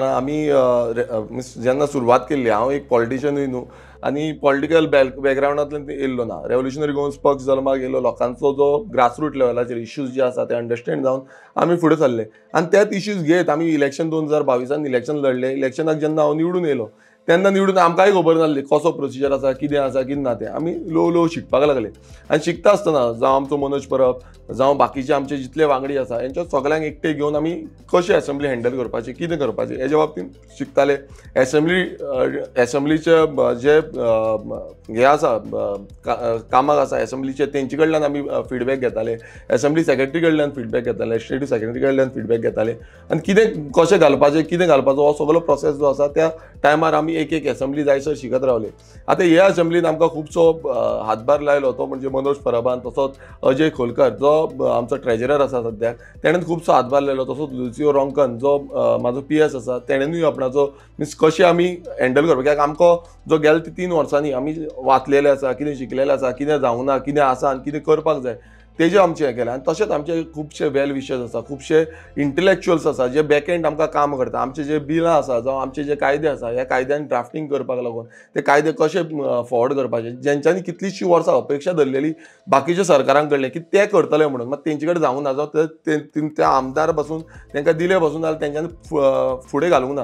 आमी जेन्ना सुरवात केल्ली, हांव एक पॉलिटिशियनूय न्हू आनी पॉलिटिकल बॅकग्रावंडांतल्यान येयल्लो ना. रेव्होल्युशनरी गोवन्स पक्ष जल्माक येयलो, लोकांचो जो ग्रासरूट लेवलाचेर इश्यूज जे आसा ते अंडरस्टँड जावन आमी फुडें सरले आनी त्याच इश्यूज घेत आमी इलेक्शन 2022 इलेक्शन लढले. इलेक्शनाक जेन्ना हांव निवडून येयलो तेन्ना निवडून आमकांय खबर नासली कसो प्रोसिजर आसा, कितें आसा कितें ना तें. आमी ल्हव ल्हव शिकपाक लागले आनी शिकता आसतना जावं आमचो मनोज परब जावं बाकीचे आमचे जितले वांगडी आसा हेंच्या सगळ्यांक एकटे घेवन आमी कशें एसेंब्ली हँडल करपाची, कितें करपाचें हेज्या बाबतींत शिकताले. एसेंब्लीचे जे हे आसा कामाक आसा एसेंब्लीचे तेंचे कडल्यान आमी फिडबॅक घेताले, एसेंब्ली सेक्रेटरी कडल्यान फिडबॅक घेताले, लेजिस्लेटीव सेक्रेटरी कडल्यान फिडबॅक घेताले आनी कितें कशें घालपाचें कितें घालपाचो हो सगळो प्रोसेस जो आसा त्या टायमार आमी एक एक एसेंब्ली जायसर शिकत रावले. आतां ह्या एसेंब्लीन आमकां खुबसो हातभार लायलो तो म्हणजे मनोज परबान, तसोच अजय खोलकर जो आमचो ट्रेजरर आसा सद्याक तेणेन खुबसो हातभार लायलो, तसोच लुसियो रोंकन जो म्हाजो PS आसा तेणेनूय आपणाचो मिन्स कशें आमी हँडल करपाक, कित्याक आमकां जो गेले ते 3 वर्सांनी आमी वाचलेले आसा, कितें शिकलेले आसा, कितें जावंक ना, कितें आसा आनी कितें करपाक जाय तेजें आमचें हें केलें. आनी तशेंच आमचे खुबशे वेल विशर्स आसा, खुबशे इंटलेक्चुअल्स आसा जे बॅकएंड आमकां काम करता. आमचे जे बिलां आसा जावं आमचे जे कायदे आसा ह्या कायद्यान ड्राफ्टींग करपाक लागून ते कायदे कशे फॉरवर्ड करपाचे जेंच्यांनी कितलींशीं वर्सां अपेक्षा धरलेली बाकीच्या सरकारां कडले की ते करतले म्हणून, मात तेंचे कडेन जावंक ना, जावं त्या आमदार पासून तांकां दिले पासून जाल्यार तेंच्यांनी फुडें घालूंक ना.